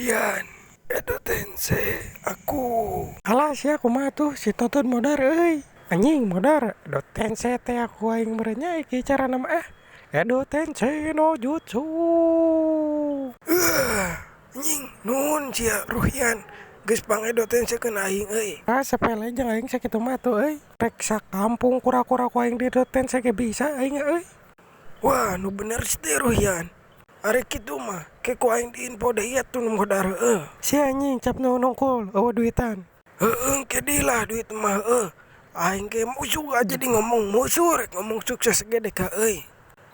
Yan, Edo Tensei aku. Alah, sia kumaha tuh si Totod modar euy. Anjing modar, Edo Tensei teh aku aing meureun nya ieu carana mah ah. Edo Tensei no Jutsu. Anjing, nuhun sia Ruhian. Geus pang Edo Tensei keun aing euy. Ah, sepele jeung aing sakitu mah tuh euy. Rek sakampung kura-kura ku aing di Edo Tensei ge bisa aing euy. Wah, nu bener sih teh Ruhian. Ari kitu mah, ke ku aing diinfo deui atuh nu modar heueuh. Si anjing cap nu nungkul eueuh duitan. Heueuh ke deui lah duit mah heueuh. Aing ge musuh aja di ngomong musuh rek ngomong sukses ge deka euy.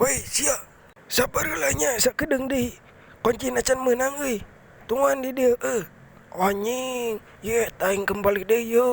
Woi sia, sabar heula nya sakedeung deui. Kuncina can meunang euy. Tungguan di dieu euy. Anjing, ye aing kembali deui ye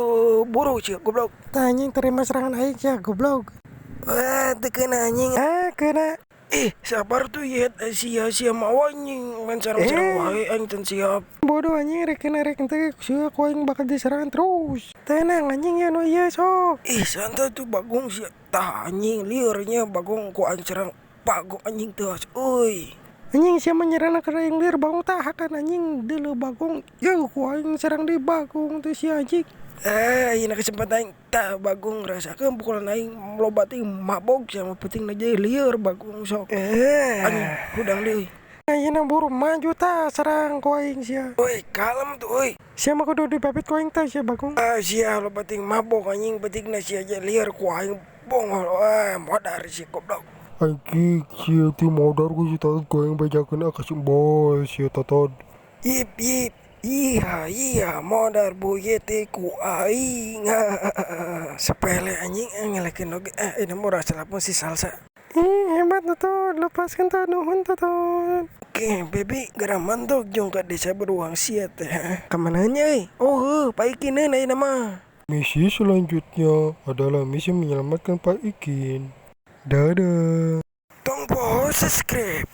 buru sia goblok. Tah anjing terima serangan aing sia goblok. Wah, teu keuna anjing. Ah, keuna. Ih, sabar tuh ye sia sia mau anjing main serang-serang wae aing can siap. Bodoh anjing rek kena rek henteu sia ku aing bakal diserang terus. Tenang anjing ya nu ieu sok. Ih, santai tuh bagong sia. Tah anjing lieur nya bagong ku aing serang bagong anjing teu euy. Anjing sia mah nyerangna ka aing lieur bagong tah kan anjing deuleu bagong yeuh ku aing serang deui bagong teh sia anjing. Eh, ayeuna kesempatan aing tah bagong rasakeun pukulan aing loba teuing mabog sia mah penting deui lieur bagong sok. Anjing hudang deui. Ayeuna buru maju tah serang ku aing sia. Euy, kalem tuh euy. Sia mah kudu dipepet ku aing tah sia bagong. Ah, sia loba teuing mabok anjing pentingna sia aja lieur ku aing bongol ah modar sia goblok. Anjing sia teh modar ku si Totod ku aing bejakeun ah ka si bos sia Totod. Yip yip. Iya iya modar buyet ku aing. Sepele anjing ngelekeun oge ah ini murah salapun si salsa. Ih, hebat Totod, lepaskan tuh nuhun Totod. Oke, baby, geura mantok jong ka desa beruang sia teh. Kamana nya euy? Oh, heuh, Pak Ikin ayeuna mah. Misi selanjutnya adalah misi menyelamatkan Pak Ikin. Dadah. Tong poho subscribe.